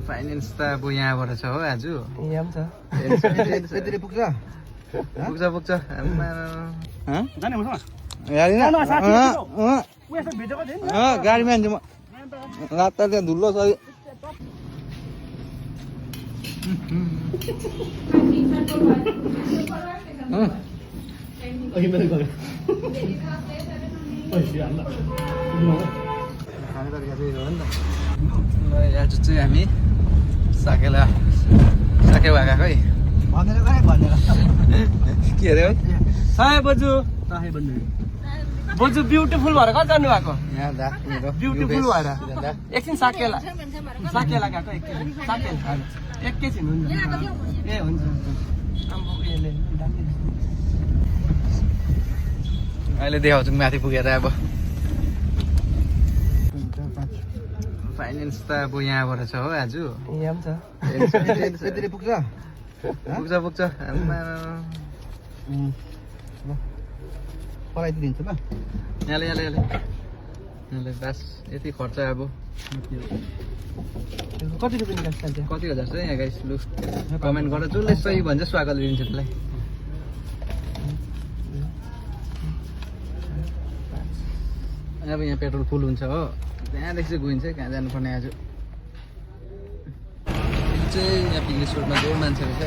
finance त अब यहाँबाट छ हो आज यहाँ पनि छ यतिले पुग्छ पुग्छ पुग्छ गाडीमा हान्छु म रात त्यहाँ धुलो छ आज चाहिँ हामी साकेला गएको है के अरे है साहे बजु बजु ब्युटिफुल भएर कहाँ जानु भएको यहाँ दा ब्युटिफुल भएर एकछिन साकेला गएको एकैछिन हुन्छ ए हुन्छ अहिले देखाउँछु माथि पुगेर अब फाइनेन्स त अब यहाँबाट छ हो आज यहाँ पनि छ यतिले पुग्छ पुग्छ पकाइदिन्छु ल यहाँले बस यति खर्च अब कति रुपियाँ निकाल्छ कति हजार छ यहाँ गाइस लु कमेन्ट गरेर जसले सही भन्छ स्वागत दिन्छ त्यसलाई अब यहाँ पेट्रोल फुल हुन्छ हो त्यहाँदेखि चाहिँ गइन्छ कहाँ जानुपर्ने आज चाहिँ यहाँ पिकनिक स्पोटमा जो मान्छेहरू छ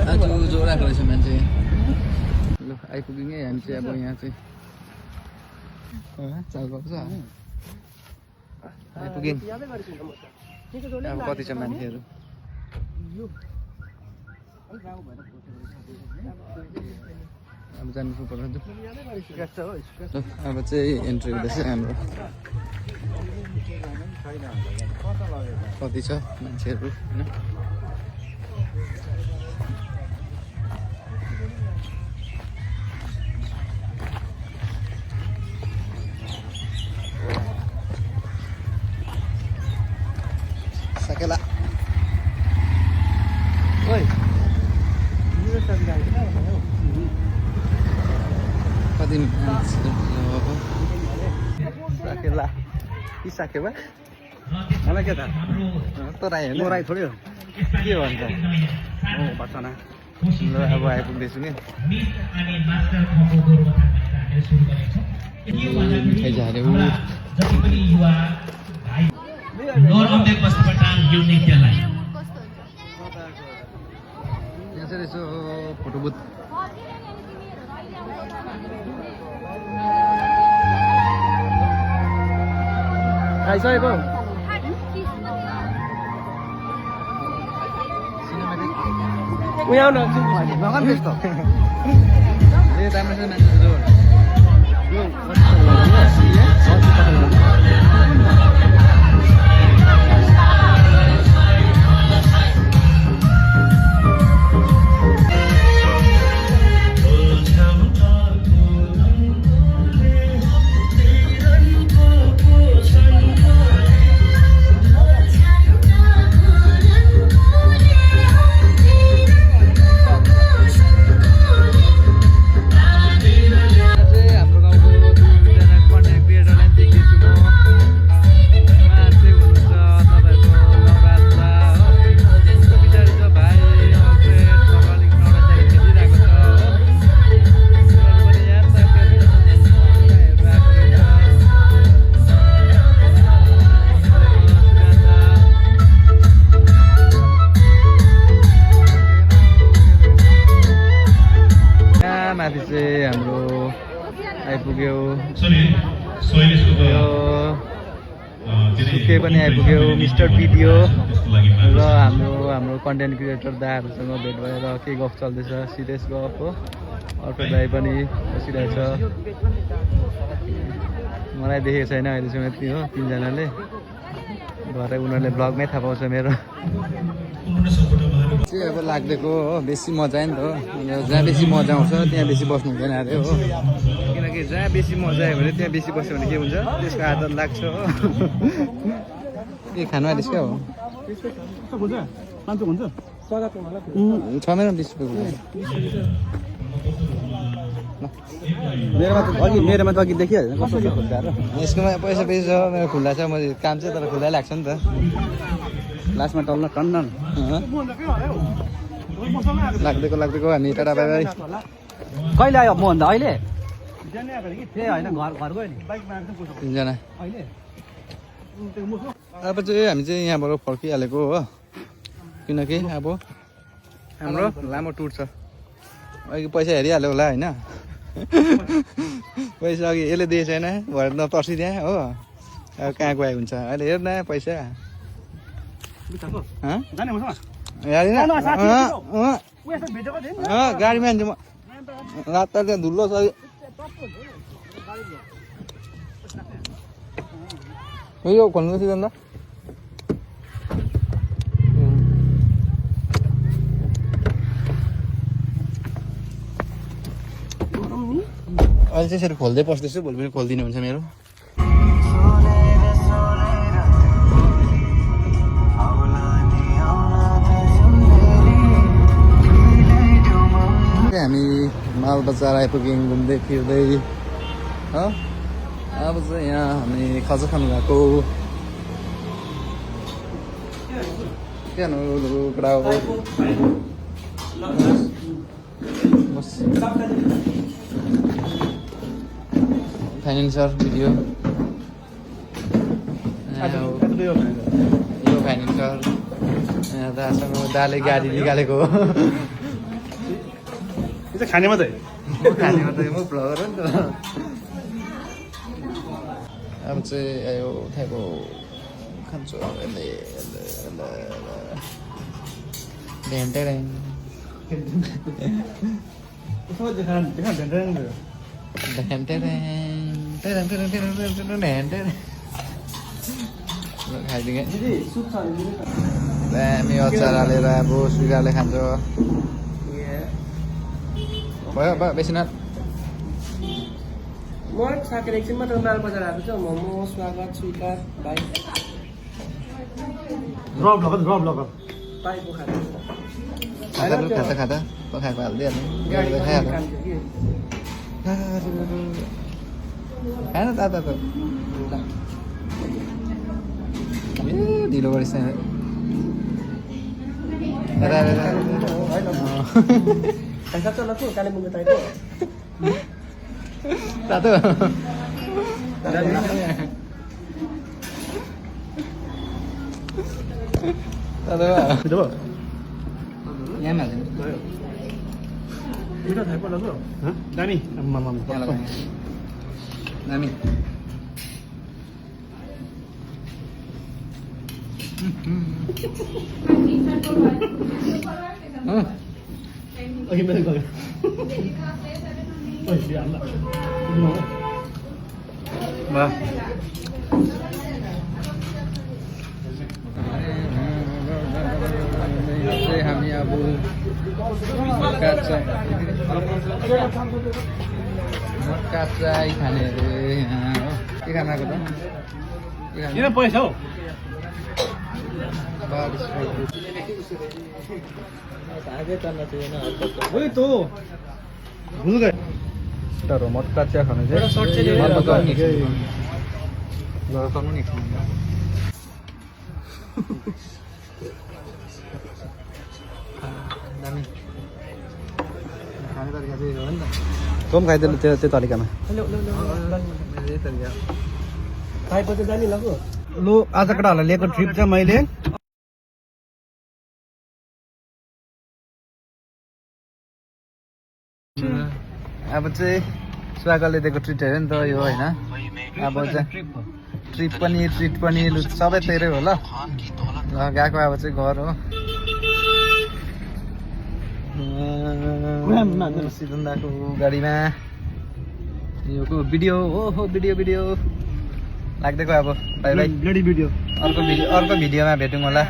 आज जोडाएको रहेछ मान्छे लु आइपुग्यौँ है हामी चाहिँ अब यहाँ चाहिँ चाल पाउँछ आइपुग्यौँ अब कति छ मान्छेहरू अब जानु पर्छ अब चाहिँ एन्ट्री हुँदैछ हाम्रो कति छ मान्छेहरू होइन साकेला कति साकेला कि साकेवा मलाई के थाहा तराई होइन तराई थोरै हो के भन्छ हो भर्छना ल अब आइपुग्दैछु नि मिठाई झाऱ्यो यहाँ चाहिँ यसो फोटो बुथ खाइसकेको उयो आउन भगवान् त्यस्तो ए राम्रो छ मान्छे माथि चाहिँ हाम्रो आइपुग्यो सुके पनि आइपुग्यो मिस्टर भिडियो र हाम्रो कन्टेन्ट क्रिएटर दाहरूसँग भेट भएर के गफ चल्दैछ सिरियस गफ हो अर्को दाइ पनि बसिरहेछ मलाई देखेको छैन अहिलेसम्म यति हो तीनजनाले भरे उनीहरूले ब्लगमै थाहा पाउँछ मेरो चाहिँ अब लाग्देको हो बेसी मजा नि त हो जहाँ बेसी मजा आउँछ त्यहाँ बेसी बस्नु हुँदैन अरे हो किनकि जहाँ बेसी मजा आयो भने त्यहाँ बेसी बस्यो भने के हुन्छ त्यसको आदत लाग्छ हो के खानु आलिस क्या हो छ मेरो 20 रुपियाँ मेरोमा त अघि देखिहाल्छ कसरी खुल्दा र यसकोमा पैसा छ मेरो खुल्ला छ म काम चाहिँ तर खुल्ला लाग्छ नि त लास्टमा टल्न टन्नन लाग्दैको हामी टाढा बाई कहिले आयो मभन्दा अहिले ए होइन घर गयो नि तिनजना अब चाहिँ हामी चाहिँ यहाँबाट फर्किहालेको हो किनकि अब हाम्रो लामो टुर छ अघि पैसा हेरिहाल्यो होला होइन पैसा अघि यसले दिएछ छैन भएर नपर्सी त्यहाँ हो अब कहाँ गए हुन्छ अहिले हेर्न पैसा गाडीमा हान्छु म रात त्यहाँ धुलो छ यो खोल्नु थियो अन्त अहिले चाहिँ यसरी खोल्दै बस्दैछु भोलि पनि खोलिदिनु हुन्छ मेरो हामी मालबजार आइपुग्यौँ घुम्दै फिर्दै हो अब चाहिँ यहाँ हामी खाजा खानु गएको फाइनेन्सर भिडियो यो फाइनेन्सर दासँग दाले गाडी निकालेको खाने मात्रै म भ्लगर हो नि त अब चाहिँ आयो उठाएको खान्छु खाइदिएँ हामी अचार हालेर अब सुगारले खान्छ भयो बेसी न म साथीहरू एकछिन मात्र मालबजार आएको छ मोमो स्वागत स्वीकार भाइ भाइको खाता पकाएको हालिदिइहाल्नु खाएन ताता त ए ढिलो गरेछ पैसा चलाएको कालेबुङको टाइपको तातो यहाँ मिठो थाहा पर्ला ब्रो दामी दामी अघि मैले गयो हामी अब मटका चाय खाने अरे के खान आएको त किन पैसा हौ तर मटका चिया खानु चाहिँ तँ खाइदिनु त्यो तरिकामा खाएपछि जाने लगो लु आज केटाहरूलाई लिएको ट्रिप चाहिँ मैले अब चाहिँ स्वागतले दिएको ट्रिट हेऱ्यो नि त यो होइन अब चाहिँ ट्रिट पनि लु सबै तेरै हो ल गएको अब चाहिँ घर हो सिधुन्दाको गाडीमा यो भिडियो हो भिडियो लाग्दैको अब बाई बाई भिडियो अर्को भिडियोमा भेटौँ होला